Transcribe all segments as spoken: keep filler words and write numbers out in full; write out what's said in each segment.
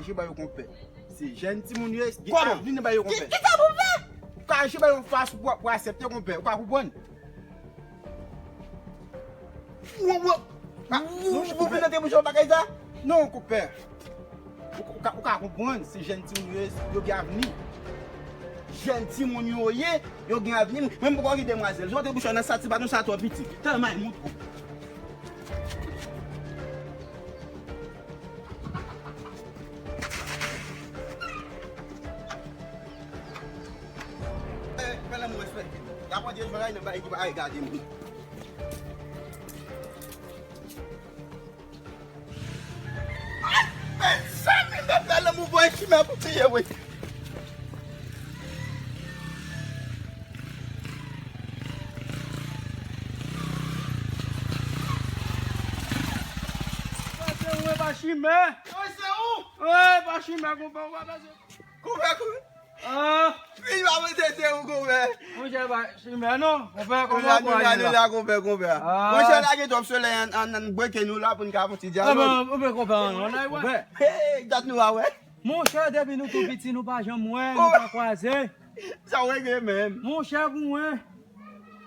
Kache ba yo, konpè. Se jèn timoun yo ye, gen avni nan ba yo, konpè. Kòman? Ki, ki sa pou fè? Ou kache ba yo yon fason pou, pou aksepte, konpè. Ou pa konprann? Ou, ou, ah, ou, ou vin nan te bouche yon bagay sa? Non, konpè. Ou, ou ka, ou ka konprann, se jèn timoun yo ye, yo gen avni. Jèn timoun yo ye, yo gen avni. Menm poko gen demwazèl. Sou te bouche nan sa ti baton sa twò piti. Tèlman l moutrou. Eh, fè lanmou, respekte. Y ap antre jwenn nan bagay ki pa regade moun. Ay, mezanmi, m ap fè lanmou, voye chimè pou tiye, wi. Sa se ou, e pa chimè. Wi, se ou. Wi, e pa chimè, konpè, ou pa bezwen. Konpè, konpè. Ah. Fi pa mete te ou, konpè. Monchè, pa chimè non. Konpè, kòman ou kwè la? Nou la, konpè, konpè. Ah. Monchè, la gen twòp solèy, ann, ann, ann breke nou la pou n ka fè yon ti dyalòg. Ah, ben, konpè, konpè, ann, ann, ann, wè. Hey, dat nou a wè. Monchè, depi nou tou piti, nou pa janm wè, nou pa kwaze. Sa w regle menm? Monchè, pou mwen,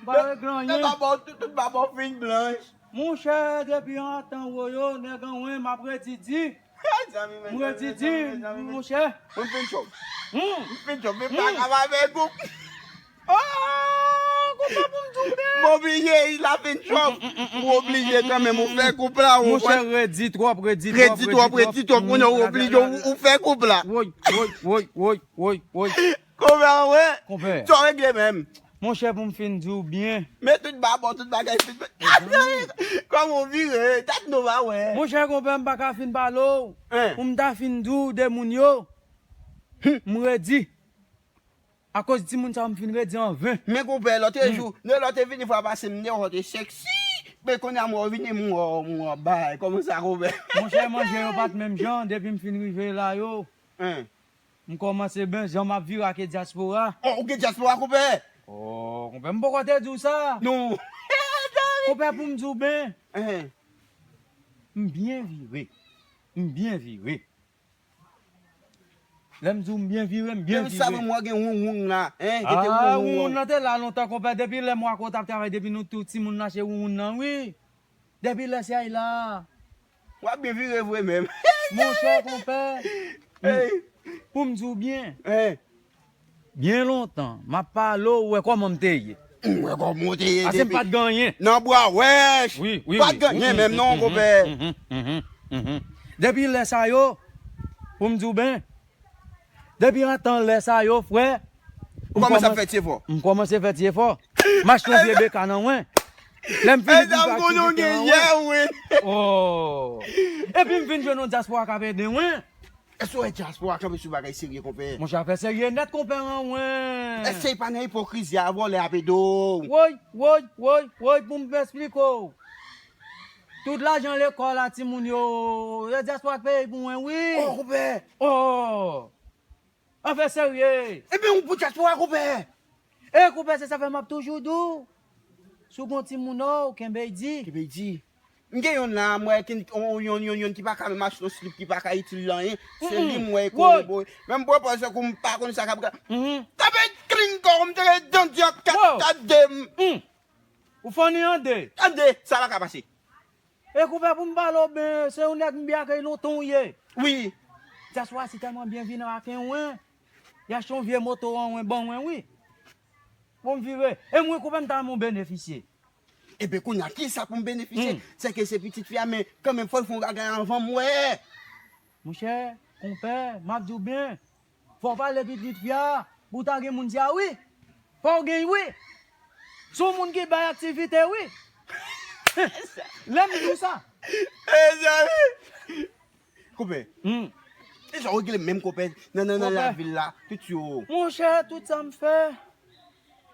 m pa regle anyen. Tout, tout bab ou fin blanch. Monchè, depi antan woyo, nèg an wen, m ap redi di. Zanmi, men, m redi di, zanmi, men, zanmi, men. Monchè. Mwen fin chòf. Hmm. Mwen fin chòf, men pa ka avèk ou. Oh, konpè, pou m di w byen. M oblije, la fin chòf. M oblije kanmenm, ou fè koup la, ou konprann? Monchè, redi twòp, redi twòp, redi twòp, redi twòp, kounye a ou oblije, ou, ou fè koup la. Woy, woy, woy, woy, woy, woy. Konpè, wè. Konpè. Sa w regle menm? Monchè, pou m fin di w byen. Men tout bab ou, tout bagay fin. Kòman w vire? Dat nou pa wè. Monchè, konpè, m pa ka fin pale w. Hein. Pou m ta fin di w de moun yo. Hmm. M redi. Akoz timoun sa yo, m fin redi an ven. Men konpè, lòt jou, lè lòt te vini fwa pase, m te wè w te sèksi. Men kounye a m wè w vini, m wè w, m wè w bay. Kòman sa, konpè? Monchè, manje yo pa t menm jan, depi m fin rive la yo. Hein. M kòmanse ben, jan m ap vire ak dyaspora. Oh, ou gen dyaspora, konpè? Oh, konpè, m poko te di w sa. Non. Konpè, pou m di w ben. Hein. M byen vire. M byen vire. Lè m di w m byen vire, m byen vire. Depi sa, mwen gen wonwon la, hein, gen te wonwon. Ah, wonwon nan te la lontan, konpè. Depi lè mwen ak ou t ap travay, depi nou tou timoun nan, se wonwon nan, wi. Depi lè sa y la. W ap byen vire vre menm. Monchè, konpè. Hey. Pou m di w byen. Hey. Byen lontan, m ap pale w, ou wè kòman m te ye. M wè kòman w te ye depi. Paske m pa t gen anyen. Nan bwa wèch. Wi, wi, wi. Pa t gen anyen menm non, konpè. Depi lè sa yo, pou m di w byen, depi antan lè sa yo, frè, ou kòmanse ap fè ti efò. M kòmanse fè ti efò. M achte yon vye beka nan wen. Lè m fini di m achte vye beka nan wen. Oh. Epi m vin jwenn yon dyaspora k ap ede mwen. Èske w wè dyaspora kanpe sou bagay serye, konpè? Monchè, afè serye nèt, konpè, an wen. Èske se pa nan ipokrizi a vòlè ap ede w? Woy, woy, woy, woy, pou m esplike w. Tout lajan lekòl a timoun yo, e dyaspora k peye pou mwen, wi. Oh, konpè. Oh. Afè serye. Ebyen, ou pou dyaspora, konpè. E, konpè, se sa fè m ap toujou di w, si w gon timoun ou, kenbe l di. Kenbe l di. M gen yonn la, m wè ki, yon, yon, yon, yonn ki pa ka menm achte yon slip, ki pa ka itil l anyen. Se li m wè e kore boy. Men m pran pòz tankou m pa konn sa k ap ga-, kanpe klin kò, m te ret dan di an kat, kat de m. Ou fann li an de. An de, sa pa ka pase. E konpè, pou m pale w byen, se yon nèg m byen akèy lontan w ye. Wi. Dyaspora si tèlman byen vini ak en wen. Y achte yon vye moto an wen ban mwen, wi. Pou m vire. E mwen, konpè, m ta renmen w benefisye. Ebyen, kounye a, kisa pou m benefisye? Hmm. Sèke se pitit fi a, men kanmenm, fò l fè yon bagay anvan m wè. Monchè, konpè, m ap di w byen. Fò w pale pitit fi a, pou w ta gen moun di a wi. Fò w gen wi. Se yon moun ki bay aktivite wi. Lè m di w sa. Mezanmi. Konpè. Hmm. E sa w regle menm konpè nan, nan, nan lavil la, tout yo. Monchè, tout sa m fè,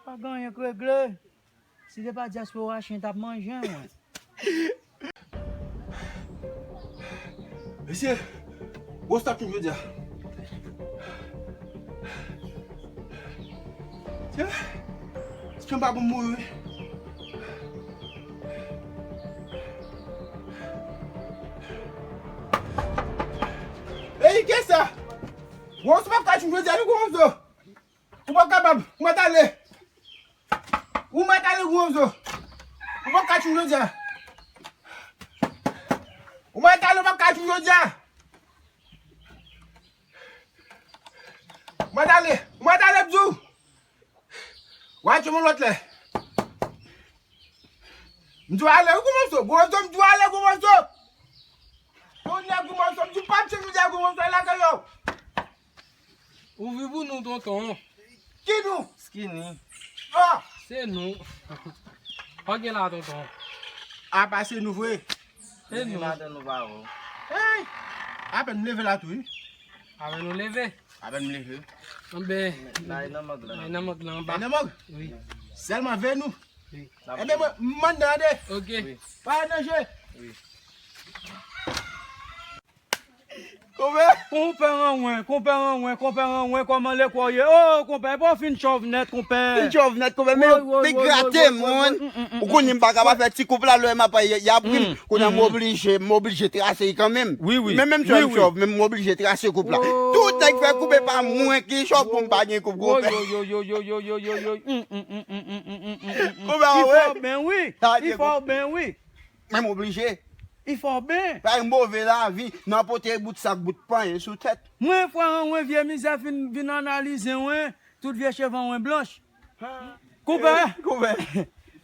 pa gen anyen k regle. Si se pa dyaspora, chen t ap manje mwen. Mesye, gwo stòk nou jodi a. Tye, tye m pa pou m mouri wi. Ey, kisa? Gwo Wonso p ap ka tchoum jodi a, wi, Gwo Wonso. Ou p ap kapab. Ou mèt ale. Ou mèt ale, Gwo Wonso. Ou p ap ka tchoum jodi a. Ou mèt ale, ou p ap ka tchoum jodi a. Ou mèt ale. Ou mèt ale, m di w. W a tchoum yon lòt lè. M di w ale, wi, Gwo Wonso. Gwo Wonso, m di w ale, Gwo Wonso. Yon lè, Gwo Wonso, m di w pa tchoum jodi a, Gwo Wonso, e lakay yo. Ouvri pou nou, tonton. Ki nou? Skinny. Ah! Se nou. Pa gen la, tonton. Apa se nou vre? Se nou. Maten nou pa wè w. Hey! Apèn m leve la tou, wi. Apèn nou leve. Apèn m leve. Anben. N a nan mòg lan. N a nan mòg lan anba. N a nan mòg? Wi. Sèlman veye nou. Wi. Ebyen, mwen, m anndan tande. Ok. Wi. Pa danje. Wi. Konpè. Konpè Ranwen, konpè Ranwen, konpè Ranwen, kòman lekòl ye? Oh, konpè, epi w fin chòv nèt, konpè. Fin chòv nèt, konpè, men yo degrade m, ou konprann? Ou konnen m pa ka pa fè ti koup la, lè m ap y ap ri m. Kounye a m oblije, m oblije trase l kanmenm. Wi, wi. Men menm si m chòv, men m oblije trase koup la. Tout nèg fè koup, e pa mwen ki chòv pou m pa gen koup, konpè. Yo, yo, yo. Konpè, wi. Li fè w byen, wi. Li fè w byen, wi. Men m oblije. Li fè w byen. Bay move lavi, nan pote bout sak, bout panyen sou tèt. Mwen, frè an, mwen, vye mizè fin, vin analize mwen, tout vye cheve an mwen blanch. Konpè, konpè.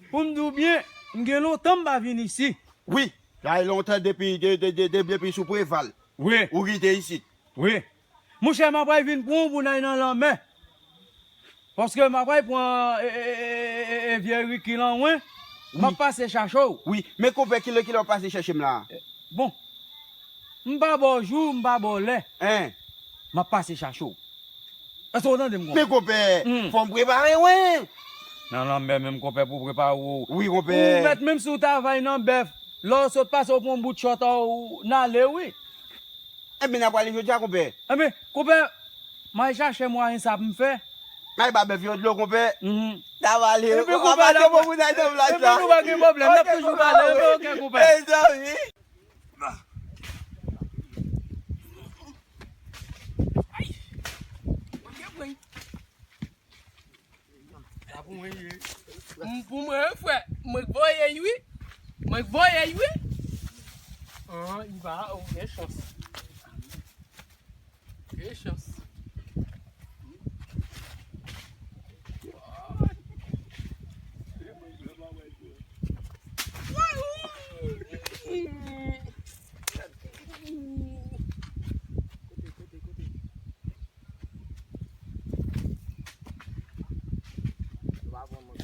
Pou m di w byen, m gen lontan m pa vin isi. Wi, sa gen lontan depi, de, de, de, de, depi sou Preval. Wi. Ou kite isit. Wi. Monchè, m apral vin pran w pou n al nan lanmè. Paske m apral pran, e, e, e, vye Ricky Lanwen. M ap pase chache w. Wi, men konpè, kilè, kilè w ap pase chache m la? Bon, m pa ba w jou, m pa ba w lè. Hein? M ap pase chache w. Èske w tande m, konpè? Men konpè, fò m prepare, wi. Nan lanmè menm, konpè, pou w prepare w. Wi, konpè. Ou mèt, menm si w travay nan bèf, lè w sot pase, w pran bout chòt, w, n ale, wi. Enben, n a prale jodi a, konpè. Enben, konpè, m al chache mwayen sa pou m fè. M al ba bèf yo dlo, konpè. Mhm. N a prale. Enben, konpè, n a pase bon pou n al nan plaj la. Enben, nou pa gen pwoblèm, n ap toujou pale. Enben, oke, konpè. Mezanmi. Ay! Mwen gen pwen. Sa pou mwen ye. M, pou mwen, frè. Mwen k voye l, wi. Mwen k voye l, wi. An, li pa, oh, gen chans. Gen chans. Kote, kote, kote. Yo pa pran mwen.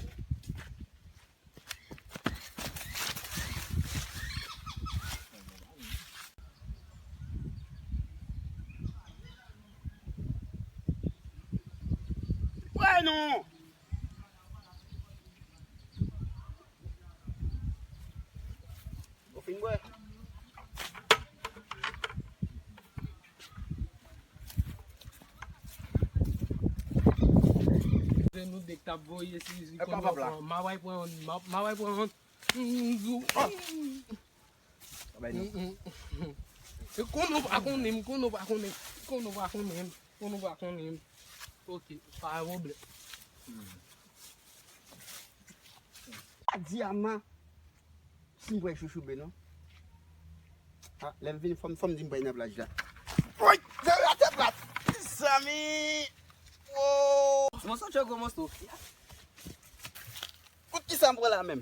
Wè non. Ou fin bwè? Se nou de k t ap voye si, si. E pa pap la. M a pral pran, m a, m a pral pran yon, m a, m a pral pran yon. Mm, zou. Mm, mm. Konnen w pa konnen m, konnen w pa konnen m, konnen w pa konnen m, konnen w pa konnen m. Oke, pa gen pwoblèm. A di a m a, si m pral chouchoube non. A, lè m vini, fò m, fò m di m pral nan plaj la. Woy! Zè atè plat! Mezanmi! Wo! Mwen santi yon gwo mòso. Kout kisa m pran la menm?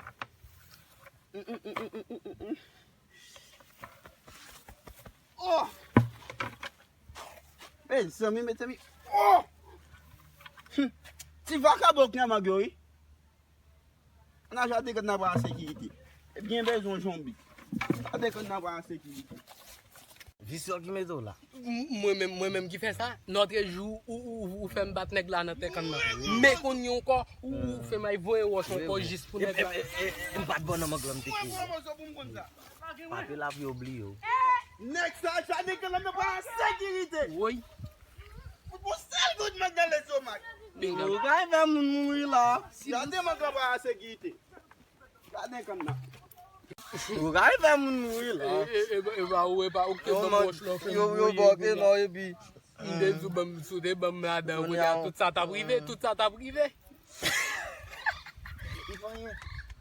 Mm, mm, mm. Oh! Mezanmi, mezanmi. Oh! Hum. Ti vakabon k nan mang yo, wi. Nan jaden kanna pa sekirite. Ebyen bezwen zonbi. Jaden kanna pa sekirite. Visyon ki mete w la. M-, mwen menm, mwen menm ki fè sa. Nòtrejou, ou, ou, ou fè m bat nèg la nan tè kanna. Men kounye ankò, ou, ou fè m al voye wòch ankò jis pou nèg la. E, e, e, e, m pa t bon nan mang lan m te kriye. Papi lavi obliye w. Nèg sa, jaden kanna pa sekirite. Woy. Pou sèl gout mang nan lestomak. Ou kay fè moun mouri la. Jaden mangan pa sekirite. Jaden kanna. Ou kay fè moun mouri la. E, e, e, e pa ou, e pa ou ki te ban wòch la, ou fè m voye kanna. Yo, yo bòke non, epi M te di w ban m, si w te ban m ladan, kounye a tout sa t ap rive, tout sa t ap rive. Li pa anyen.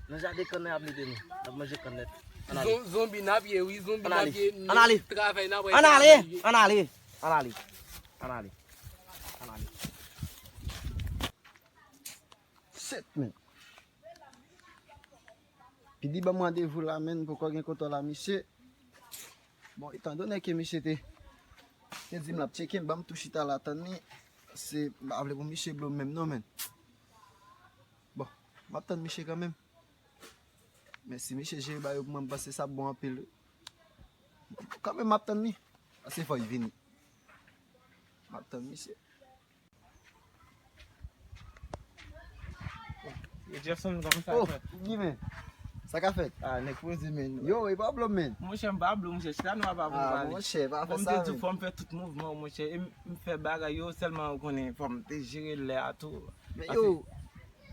Nan jaden kann nan y ap mete nou. N ap manje kann nèt. Ann ale. Zon-, zonbi n ap ye, wi, zonbi n ap ye. Ann ale. Travay n ap travay. Ann ale. Ann ale. Ann ale. Ann ale. Ann ale. Shit, man. Pidi ban m randevou la, menn, poko gen kontwòl a misye. Bon, etandone ke misye te, te di m l ap tcheke m, ban m tou chita la tann li. Se, m pa vle pou misye blo m menm non, menn. Bon, m ap tann misye kanmenm. Men si misye jere bagay yo pou mwen, m panse sa ap bon anpil, wi. Kanmenm, m ap tann li. Paske fò l vini. M ap tann misye. Yo, Jefferson, kòman sa fèt? Oh, Guy, men. Sa ka fèt? Ah, nèg poze, men. Yo, e pa blo, men. Monchè, m pa blo, monchè. Chita nou ap ap pale. Ah, monchè, pa fè sa, men. Bon, m te di w fò m fè tout mouvman, monchè. E m, m fè bagay yo, sèlman ou konnen, fò m te jere lè a tou. Men yo,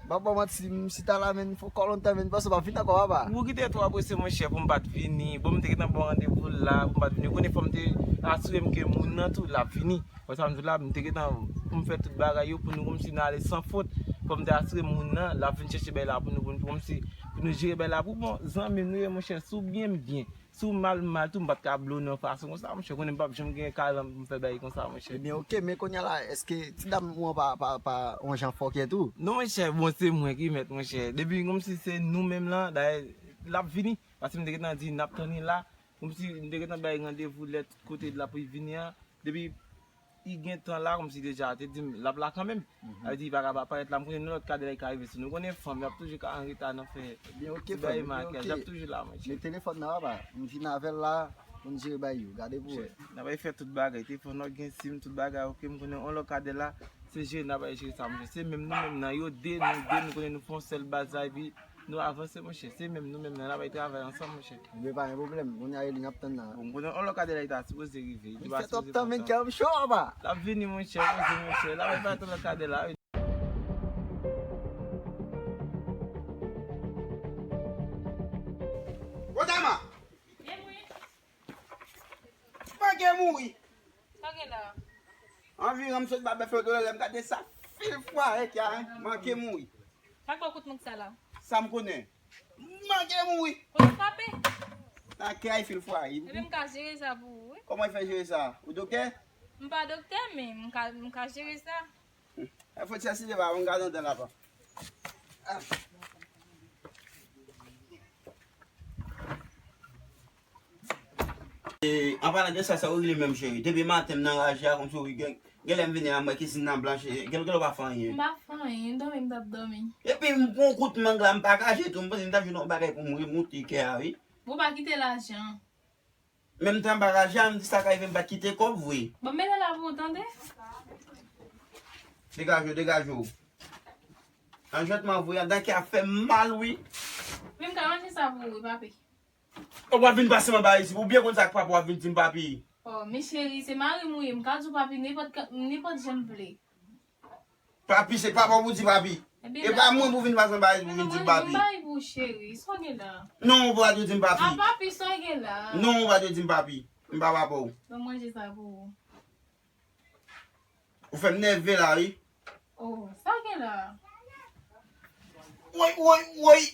m ap ba w manti, m chita la, men, fò kò lontan, men, paske m ap vin ankò, papa. Ou kite twò prese, monchè, pou m pa t vini. Bon, m te gentan ba w randevou la, pou m pa t vini. Ou konnen, fò m te asire m ke moun nan tou, l ap vini. Wè sa m di w la, m te gentan pou m fè tout bagay yo pou nou kòmsi n ale san fot. Fò m te asire moun nan, l ap vin chèche bagay la pou nou, pou nou kòmsi, pou nou jere bagay la pou bon. Zanmi m nou ye, monchè, si w byen, m byen. Si w mal, m mal tou, m pa t ka blo nan fason konsa, monchè. Konnen m p ap janm gen kalan pou m fè bagay konsa, monchè. Ebyen, oke, men kounye a la, èske ti dam ou an pa, pa, pa yon jan fòkè tou? Non, monchè, bon, se mwen ki mèt, monchè. Depi kòmsi se nou menm lan, dayè, l ap vini. Paske m te gentan di, n ap tann li la. Kòmsi m te gentan bay randevou lè kote l ap vini an. Depi li gen tan la, kòmsi deja te di m l ap la kanmenm. Sa vle di li pa ka pa parèt la. M konnen nan lòt kadè la li ka rive sou nou. Ou konnen fanm, y ap toujou ka an reta nan fè ti bagay makyaj. Y ap toujou la, monchè. Men telefòn nan, papa, m vin avè l la pou n jere bagay yo. Gade pou wè. N ap fè tout bagay. Telefòn nan gen sim, tout bagay, oke, m konnen yon lòt kadè la, se jere n ap jere sa, monchè. Se menm nou menm nan, yo de, nou de, nou konnen nou fè yon sèl baz la, epi nou avanse, monchè. Se menm nou menm nan, n ap travay ansanm, monchè. Ebyen, pa gen pwoblèm. Kounye a, li n ap tann la. Bon, m konnen yon lòt kadè la, li ta sipoze rive. Li pa sipoze pran tan. L ap vini, monchè, poze, monchè. L ap vin pa yon lòt kadè la. Wotama! Manke mouri! Sa gen la? Anviwon m sot ba bèf yo dlo lè m gade sa fil fwa e kya, manke mouri. Sa k ba w kout mank sa la? Sa m konnen. Manke mouri. Ou frape? Nan kè a fil fwa. Ebyen, m ka jere sa pou ou, wi. Kòman w fè jere sa? Ou doktè? M pa doktè, men m ka, m ka jere sa. E fò ti asite pa, m gade andan la pa. E, an palan de sa, sa ou regle menm, cheri? Depi maten, m nan raje a, kòmsi ou gen, genlè m vini la, m wè kizin nan blanch, e, genlè, genlè ou pa fè anyen. M pa fè anyen, dòmi m t ap dòmi. Epi m pran kout mank la, m pakaje tou, m panse m t ap jwenn yon bagay pou m remonte kè a, wi. Bon, pa kite lajan. Menm tan m pa raje a, m di sa ka rive, m pa kite kòb vre. Bon, mete la pou ou tande. Degaje w, degaje w. Anjwètman vre, andan kè a fè m mal, wi. Men m ka ranje sa pou ou, wi, papi. Ou ap vin pase m anba isit, ou byen konn sa k papa w ap vin di m papi. Oh, men cheri, se mari m ou ye, m ka di w papi nenpòt ka, nenpòt jan m vle. Papi, se papa w pou di papi. Ebyen, e pa mwen pou vin pase anba isit pou vin di m papi. Mwen bay pou cheri, sa w gen la? Non, ou pa dwe di m papi. A papi, sa w gen la? Non, ou pa dwe di m papi. M pa papa w. Ban m ranje sa pou ou. Ou fè m nève la, wi. Oh, sa gen la? Woy, woy, woy.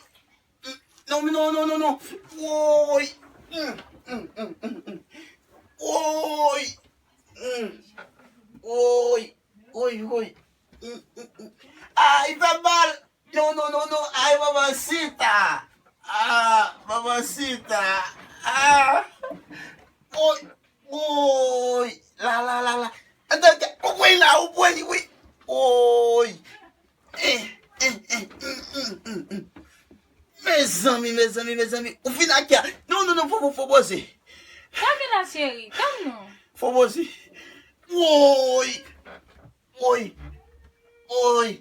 Non, non, non, non, non. Woy. Mm, mm, mm, mm, mm. Woy. Mm. Woy. Woy, woy. Mm, mm, mm. Ay, fè mal. Non, non, non, non. Ay, manmansita. Ah, manmansita. Ah. Woy. Woy, la, la, la, la. Andan kè, ou pran li la, ou pran li, wi. Woy. Eh, eh, eh, mm, mm, mm, mm. Mezanmi, mezanmi, mezanmi. Ou fin ak kè. Non, non, non, fò, fò, fò poze. Sa gen la, cheri? Kalm non. Fò poze. Woy. Woy. Woy.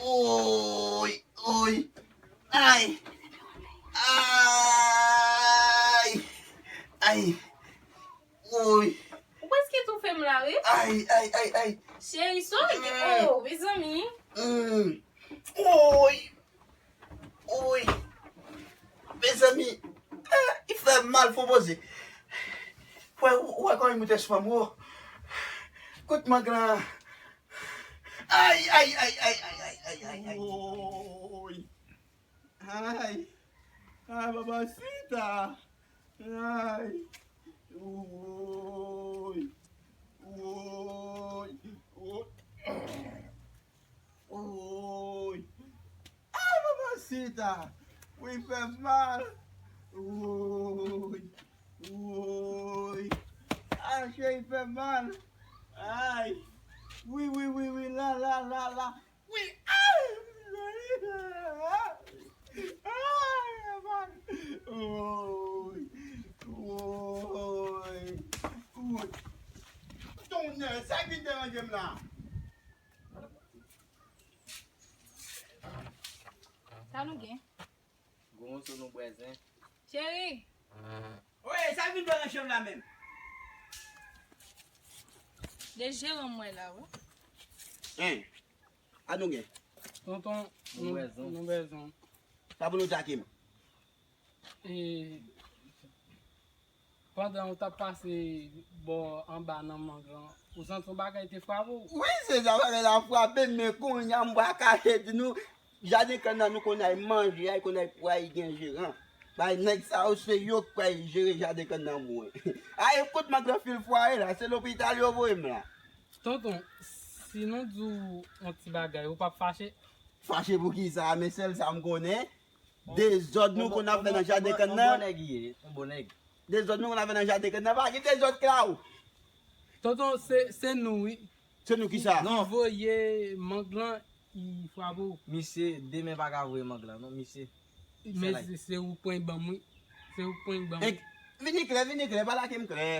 Woy. Woy. Ay. Ay. Ay. Woy. Ou prèske toufe m la, wi. Ay, ay, ay, ay. Cheri, sa w gen? Mm. Oh, mezanmi. Mm. Woy. Woy. Mezanmi. Ah, li fè mal, fò poze. Wè, wè kòman li moute sou mwen, oh. Kout mang lan. Ay, ay, ay, ay, ay, ay, ay, ay, ay. Woy. Ay. Ay, mamacita. Ay. Woy. Woy. Woy. Woy. Ay, mamacita. Wi, fè mal. Woy. Woy. Ay, cheri, fè mal. Ay. Wi, wi, wi, wi, la, la, la, la. Wi, ay. Ay, man. Woy. Woy. Woy. Tonnè, sa ki deranje m la? Sa nou gen? Gwo moso nou bwè zen. Cheri! Oye, sa vin deranje m la menm? De jeran mwen la, wi. Hein? A nou gen? Tonton, nou, nou bezwen. Sa pou nou take m? E, pandan w t ap pase bò anba nan mang lan, ou santi yon bagay te frape w? Wi, se sa bagay la frape m, men kounye a m pral kache di nou, jaden kann nan nou konn al manje, al konn al pwayi gen jeran. Bay nèg sa yo, se yo k pral jere jaden kann nan pou mwen. A, ekout, mang lan fil fwaye la, se lopital yo voye m la. Tonton, si nou di w yon ti bagay, ou p ap fache? Fache pou ki sa? Men sèl sa m konnen, dezòd nou konn ap fè nan jaden kann nan. Yon bon nèg li ye, yon bon nèg. Dezòd nou konn ap fè nan jaden kann nan, pa gen dezòd la o. Tonton, se, se nou, wi. Se nou ki sa? Ki voye mang lan, ki frape w. Misye, demen pa ka voye mang lan, non, misye. Men se, se ou pran ban m, wi. Se ou pran ban m. Vini klè, vini klè, pa lage m klè.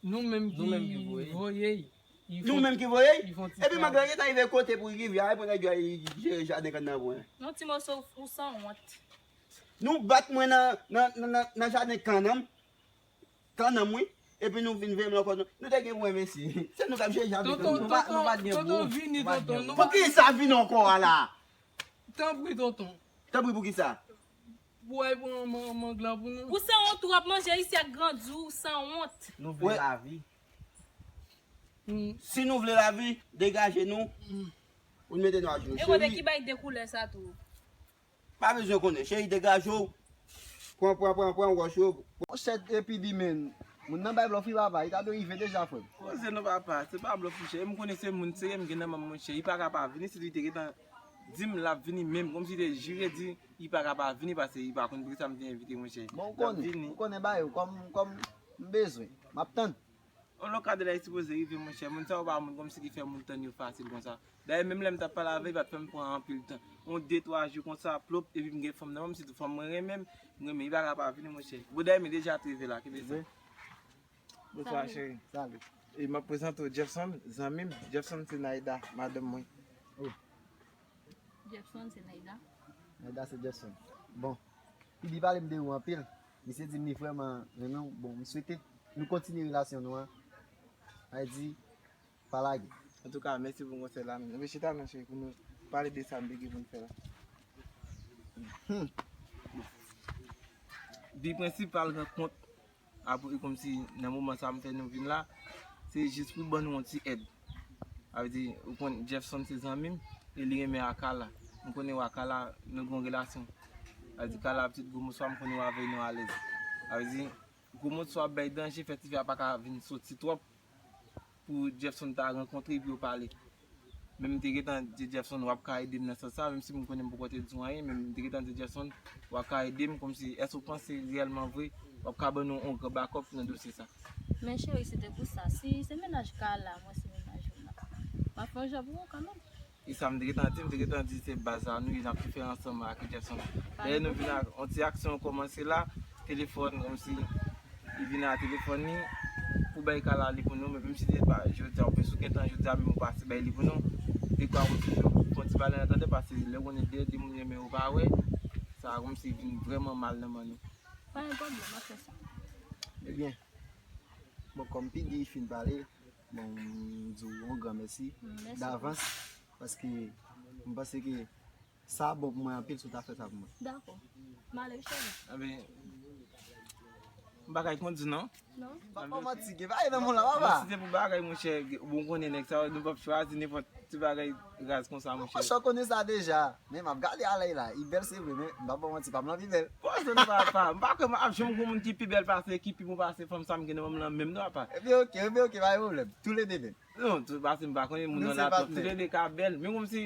Nou menm ki voye. Nou menm ki voye? Epi mang lan gentan rive kote pou rivyè a, epi nèg yo al jere jaden kann nan pou mwen. Yon ti moso ou sanwont. Nou bat mwen nan, nan, nan, nan, nan jaden kann nan m. Kann nan m, wi. Epi nou vin voye m ankò. Nou te gen pou mwen, mesi. Se nou k ap jere jaden kann nan. Tonton, tonton, vini, tonton. Pou ki sa vini ankò a la? Tanpri, tonton. Tanpri pou ki sa? Pou w al pran mang lan pou nou. Ou sanwont, ou ap manje isi ak grandi w, ou sanwont. Nou vle lavi. Si nou vle lavi, degaje nou. Pou n mete nou ajenou. E kote ki bay de koulè sa tou? Pa bezwen konnen. Cheri, degaje w. Pran, pran, pran, pran wòch yo. Monchè, epi di men, moun nan bay blòf wi papa, li ta dwe rive deja, frè m. Koze non papa, se pa blòf monchè. E m konnen se moun serye m gen nan men m monchè. Li pa ka pa vini, si li te gentan di m l ap vini menm, kòmsi li te jire di li pa ka pa vini paske li pa konn poukisa m te envite monchè. Bon, ou konnen, ou konnen bagay yo, kòm, kòm m bezwen, m ap tann. On lòt ka de la li sipoze rive monchè. Moun sa yo pa moun kòmsi ki fè moun tann yo fasil konsa. Dayè menm lè m t ap pale avè l, li pa t fè m pran anpil tan. On de twa jou konsa, plop, epi m gen fanm nan men m, sitou fanm mwen renmen m, m renmen, li pa ka pa vini monchè. Bon dayè men deja t rive la, kenbe sa. Bonswa cheri. Salut. E m ap prezante w Jefferson, zanmi m. Jefferson se Naïda, madanm mwen. Oh. Jefferson se Naïda. Naïda se Jefferson. Bon. Pibi pale m de ou anpil. Misye di m li vrèman renmen w. Bon, m swete nou kontinye relasyon nou an. Sa vle di, pa lage. Antouka, mèsi pou konsèy la. Anben chita non cheri pou nou pale de sa m te gen pou n fè la. Hmm. Bi prensipal rankont apre, kòmsi nan moman sa m fè nou vin la, se jis pou ban nou yon ti èd. Sa vle di, ou konn Jefferson se zanmi m, e li renmen Akala. M konnen w ak Akala, nou gen yon relasyon. Sa vle di, Akala pitit gwo moso a, m konnen w avè l nou alèz. Sa vle di, gwo moso a bay danje, fè tifi a pa ka vin soti twòp. Pou Jefferson ta rankontre epi yo pale. Men m te gentan di Jefferson, w ap ka ede m nan sans sa, menm si m konnen m poko te di w anyen, men m te gentan di Jefferson, w ap ka ede m, kòmsi, èske w panse reyèlman vre, w ap ka ban nou yon gran bakòp nan dosye sa? Men cheri, se te pou sa. Si se mennaj Carla, mwen se mennaj ou nan. M ap fè yon jan pou ou kanmenm. E sa m te gentan di, m te gentan di se baz la nou ye, n ap tou fè ansanm ak Jefferson. Dayè nou vin ak yon ti aksyon kòmanse la, telefòn, kòmsi li vin a telefòn li pou bay Carla li pou nou, men menm si se pa jodi a, oubyen si w gen tan jodi a menm ou pase bay li pou nou, dekwa ou toujou pran ti pale an tande, paske lè w konnen de, de moun renmen ou pa wè, sa kòmsi vin vrèman mal nan men nou. Pa gen pwoblèm, m ap fè sa. Ebyen, bon, kòm P D fin pale, bon, m di w yon gran mèsi davans, paske m panse ke sa bon pou mwen anpil si w ta fè sa pou mwen. Dakò. M ale, cheri. Anben, Bagay kondi non. Non. Pa, pa manti, gen bagay nan mond la, papa. Non, si se pou bagay, monchè, bon, konnen nèg sa, nou p ap chwazi nenpòt ti bagay raz konsa, monchè. Monchè, w konnen sa deja. Men m ap gade alèy la. Li bèl, se vre, men m p ap ba w manti, fanm lan pi bèl. Bon, se nou pa, pa, m pa kwè m ap janm gon moun ki pi bèl pase, ki pi bon pase fanm sa m gen nan men m lan menm non, papa. Ebyen, oke, ebyen, oke, pa gen pwoblèm. Toulede menm. Non, tou, pase m pa konnen moun nan la twòp. Toulede ka bèl. Men kòmsi,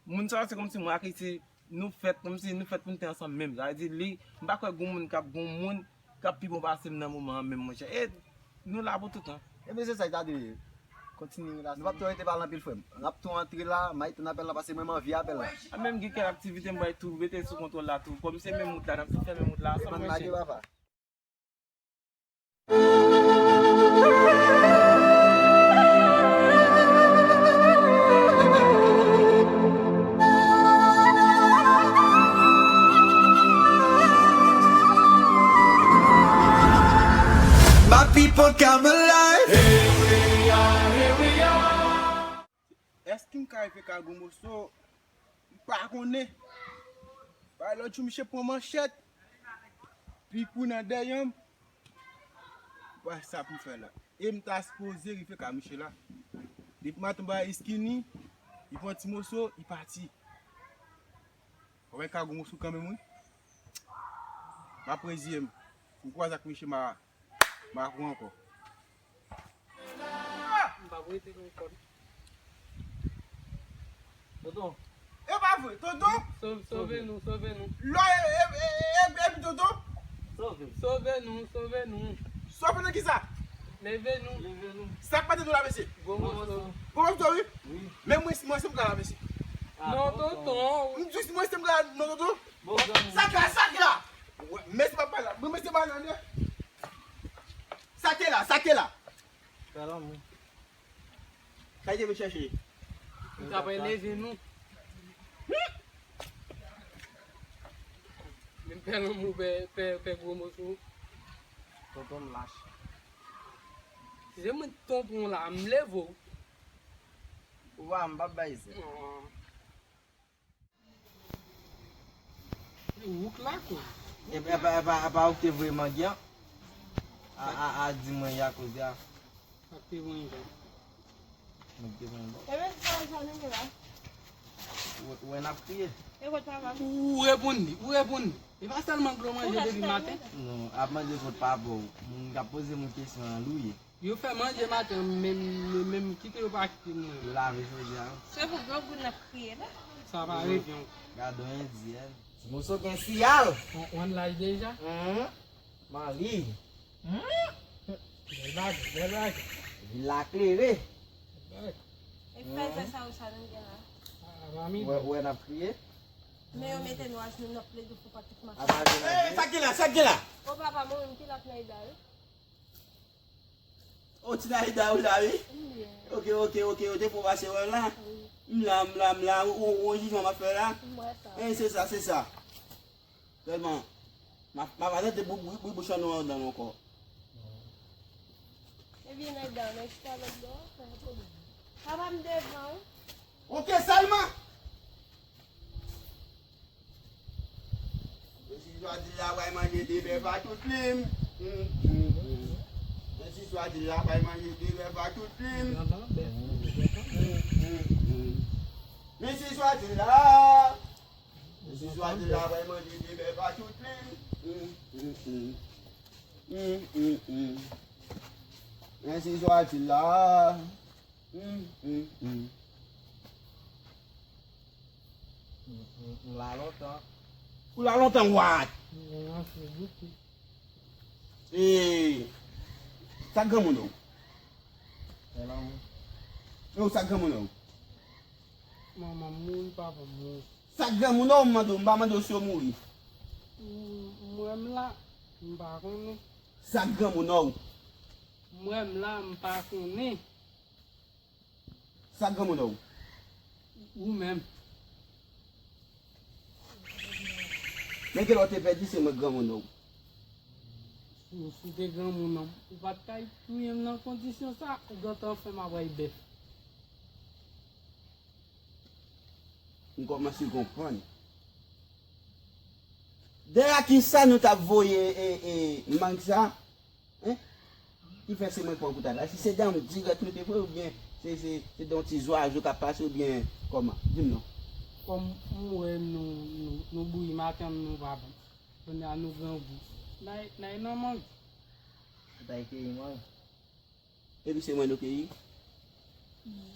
moun sa, se kòmsi mwen ak li, se nou fèt, kòmsi nou fèt pou n te ansanm menm. Sa vle di, li, m pa kwè gon moun k ap, gon moun k ap pi bon pase m nan moman an menm, monchè. E nou la pou toutan. Ebyen, se sa k ta dwe ye. Kontinye relasyon. Nou p ap tou rete pale anpil, frè m. N ap tou antre la, m ay tann apèl la, paske mwen, m anvi apèl la. A, menm gen kèk aktivite, m bay tou, mete sou kontwòl la tou. Kòm se menm wout la, n ap tou fè menm wout la ansanm, monchè. Papa m lage, papa. My people come alive. Èske m ka rive ka gwo moso? M pa konnen. Bay lòt jou, misye pran manchèt. Pipou nan dèyè m. Wè sa pou m fè la. E m ta sipoze rive ka misye la. Depi maten m bay Iskini, li pran ti moso, li pati. Wè ka gwo moso kanmenm, wi. M ap reziye m. M kwaze ak misye, m a M pa pran ankò. M p ap rete nan kòn. Tonton. E pa vre, tonton. Sove, sove nou, sove nou. Lò, e, e, e, e, epi tonton. Sove. Sove nou, sove nou. Sove nan kisa? Leve nou. Leve nou. Sa k pati nou la, mesye? Gwo moso. Gwo moso, wi. Wi. Men mwen, mwen se m ka la, mesye. Non, tonton. M di mwen se m ka la, non, tonton. Sa k la, sa k la. Mesye pa pale la. Mwen, mesye pa nan. Sa te la, sa te la. Fè lanmou. Sa te vin chèche. Ou ta pral leve nou. Men fè lanmou, fè, fè, fè gwo moso. Tonton m lach. Si se mwen tonton la, m leve w. Ou pa, m p ap bay zèl. Wouk la kou. E pa, e pa, e pa, e pa ou ki te voye mangi an? A, a, a, di mwen ya koze a. Ak te voye jan. Mwen ki te voye bon. E men sa jan nou gen la. Ou, ou wè n ap kriye. E kot papa m? Ou reponn li, ou reponn li. E pa sèlman dlo manje depi maten. Non, ap mande kot papa w. Moun k ap poze moun kesyon an, li w ye. Yo fè manje maten an, men, men, men kite yo pa kite mwen. Yo lave jodi a. Se pou granmoun n ap kriye la. Sa pa revyen. Gade yon endyèn. Ti moso gen siyal. On, on laj deja? Hum. Manli. Hum. Bèl bagay, bèl bagay. Vil la klere. Bèl bagay. E fè sa ou sa nou gen la. Wè, wè n ap kriye. Men yo mete nou ajenou, n ap plede fè pa tout mache. Apa gen la. Sa ki la, sa ki la? O papa, mwen menm ki la plede la, wi. O ti Naïda ou la wi. Ok, ok, ok, ou te fè w pase wè la. M la, m la, m la, ou, ou jijman m ap fè la. E se sa, se sa. Sèlman, m ap, m ap atande bri, bri, bri bouch an nou andan nou ankò. Ebyen Naïda, nan chita lòt bò, pa gen pwoblèm. Papa m devan wi. Ok, sèlman. Mesye Swadila pral manje de bèf a tout plim. Mesye Swadila pral manje de bèf a tout plim. Mesye Swadila. Mesye Swadila pral manje de bèf a tout plim. Mesye Swadila. Hum, hum, hum. M, m, m la lontan. Ou la lontan, what? M ranse bouki. E, sa granmoun ou? Fè lanmou. E ou sa granmoun ou? Manman m mouri, papa m mouri. Sa granmoun ou, m mande w, m pa mande w si yo mouri. M, mwen m la, m pa konnen. Sa granmoun ou? Mwen m la, m pa konnen. Sa granmoun ou? Ou menm. Men gen lè w te pèdi, se mwen granmoun ou. Si w, si w te granmoun ou, ou pa t kay touye m nan kondisyon sa, ou gentan fè m ap bay bèf. M kòmanse konprann. Dèyè kisa nou t ap voye, e, e, mang sa? Hein? Ki fè se mwen k pran koutay la? Si se dan m dirèk nou te voye oubyen se, se, se dan yon ti zwazo k ap pase oubyen kòman? Di m non. Kòm m wè nou, nou, nou bouyi maten an, nou pa bon. Kounye a nou grangou. N a, n a nan mang. Ou ta keyi mang. Epi se mwen nou keyi.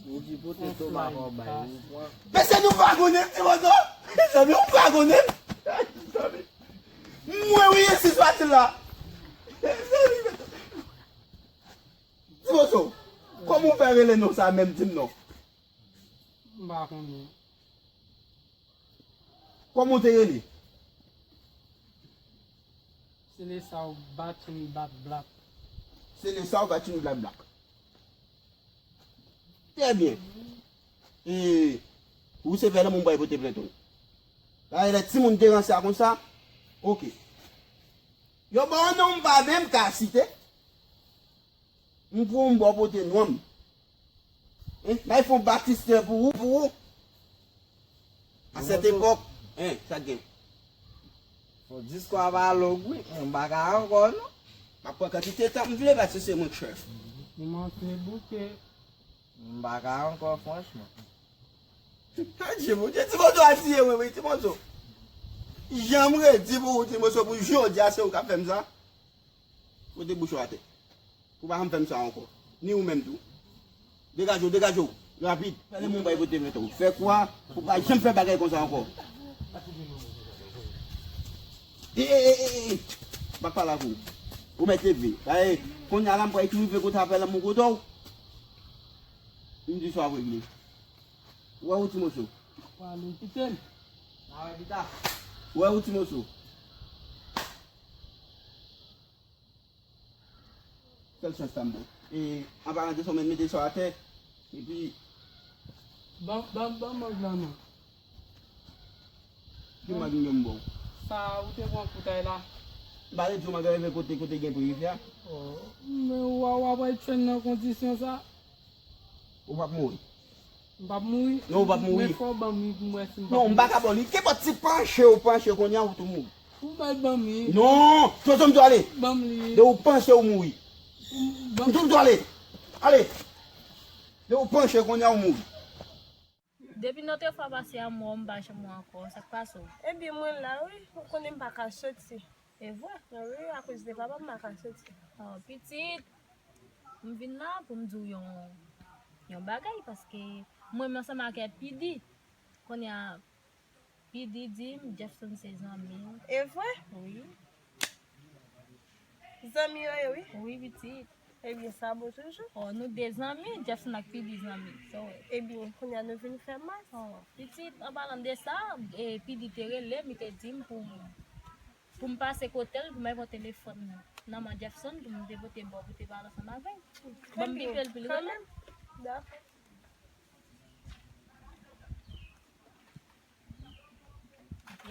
Ou di pote toma pa w bay, ou pran. Mesye nou vagonnen, Timozo! Mezanmi, ou vagonnen! Mezanmi. Mwen wi, esi swa ti la. Timozo, kòman w fè rele non sa menm, di m non? M pa konnen. Kòman w te rele? Se le sa w bat yon bat blak. Se le sa w bat yon bat blak. Trè byen. E, ou se vè lanmou m pral pote plent ou. Sa vle di lè timoun te ranse a konsa, oke. Yo ba w non m pa menm ka site. M pou m ba w pote non m. Hein? N a fè yon batistè pou ou, pou ou. A sèt epòk, hein, sa k gen? Fò disko a pa long wi, m pa ka ankò non. M ap pran kantite tan m vle paske se mwen k chèf. Ou manke bouke. M pa ka ankò franchman. Adje Bondye, Timozo a tiye mwen wi, Timozo. Jan m redi pou ou, Timozo, pou jodi a se ou k ap fè m sa. Pote bouch ou atè. Pou pa janm fè m sa ankò. Ni ou menm tou. Degaje w, degaje w. Rapid. Fè lanmou bay pote mèt ou. Fè kwa pou pa janm fè bagay konsa ankò. E, e, e, e, e. M pa pale ak ou. Ou mèt leve. Gade, kounye a la m pral rive kote a fè lanmou kote w. M di sa w regle. Ou wè ou Timozo? Pale, kite m. N a wè pita. Ou wè ou Timozo? Sèl chans sa m ba w. E, an palan de sa, w mèt mete sa atè. Epi. Ban, ban, ban mang lan non. Ki mang yo m ba w? Sa ou te pran koutay la. M pa te di w m al rive kote, kote gen pou rive a. Oh, men w a, w a pral tchwenn nan kondisyon sa. Ou p ap mouri. M p ap mouri? Non, ou p ap mouri. Men fò w ban m li pou m wè si m p ap mouri. Non, m pa ka ba w li. Kenpòt ti panche ou panche kounye a, ou tou mouri. Ou mèt ban m li. Non! Timozo, m di w ale! Ban m li. Depi w panche, ou mouri. M di w, m di w ale! Ale! Depi w panche kounye a, ou mouri. Depi nòt fwa pase a, m wè w, m pa janm wè w ankò. Sa k pase w? Ebyen, mwen la, wi. Ou konnen m pa ka soti. E vre? Wi, akoz de papa m pa ka soti. Oh, pitit, m vin la pou m di w yon, yon bagay, paske mwen menm ansanm ak Pidi, kounye a, Pidi di m Jefferson se zanmi l. E vre? Wi. Zanmi yo ye, wi. Wi, pitit. Ebyen, sa bon toujou. Oh, nou de zanmi, Jefferson ak Pidi zanmi. So, ebyen, kounye a nou vin fè mas. Oh, pitit, an palan de sa, e, Pidi te rele m, li te di m pou m Pou m pase kote l, pou m al pran telefòn nan, nan men Jefferson, pou m te pote ba w, pou te pale ansanm avè l. Ban m bipe l pou l rele m. Dakò.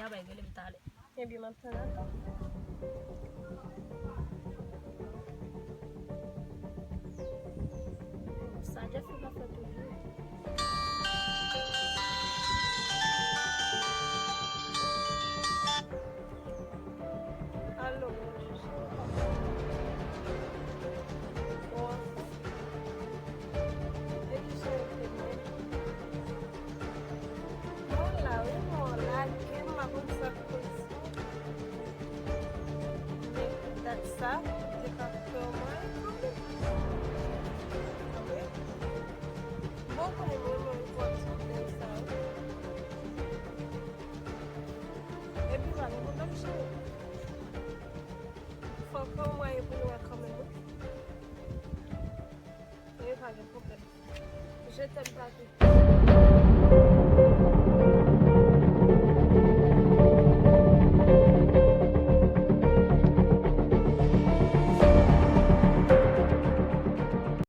Ya bay rele m talè. Ebyen, m ap tann ankò. Sa Jefferson ap fè toujou. Alo, mwen chèche w pa. Bon, e ki jan w te menm? Mwen la, wi, mwen lage, m pa konn sa k koz sa. Men dat sa, m te ka fè w mwen kanmenm. Kanmenm. Bon, konnen mwen, mwen, mwen, mwen, mwen, sa, wi. Epi pa gen pwoblèm, cheri. Fò ke w mwayen pou nou wè kanmenm, wi. Wi, pa gen pwoblèm. Je t'aime, papi.